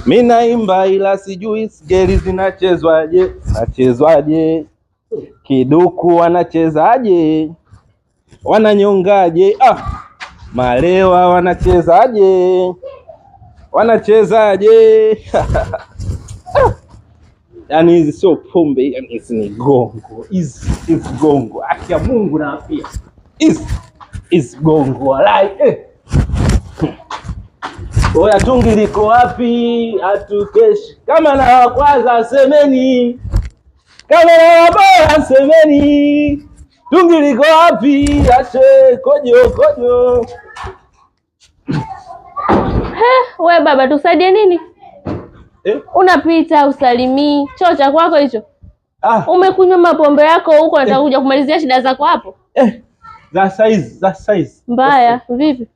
Mi naimba ila sijui sigeli zinachezwaje, zinachezwaje? Kiduku wanachezaje? Wananyongaje? Ah, malewa wanachezaje? Wanachezaje? Yaani hizi sio pombe, yani hizi ni gongo, hizi hizi gongo. Haki ya Mungu naapia, hizi hizi gongo walai, eh. Oya, tungi liko wapi? Hatukeshi kama na wakwaza semeni, kama na wabaya semeni, tungi liko wapi? Ache kojo kojo. He, we baba, tusaidie nini? Eh? Unapita usalimii, choo cha kwako hicho. Ah, Umekunywa mapombe yako huko, unataka kuja kumalizia shida zako hapo? Eh, za size, za size Mbaya vipi?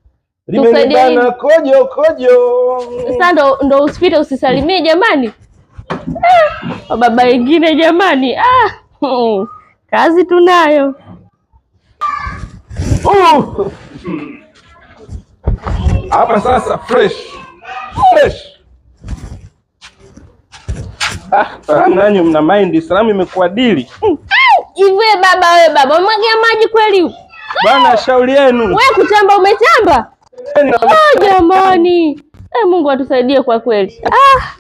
Tusaidie limenibana nini? kojo kojo. Sasa ndo usipite usisalimie jamani? Eh, baba wengine jamani, ah, kazi tunayo. Hapa sasa fresh fresh. Ah, salamu nanyi mna mind, salamu imekuwa dili. Hivi we baba, we baba, umemwagia maji kweli? Bwana, shauri yenu. We kuchamba umechamba? Ah, jamani, eh, Mungu atusaidie kwa kweli. Ah.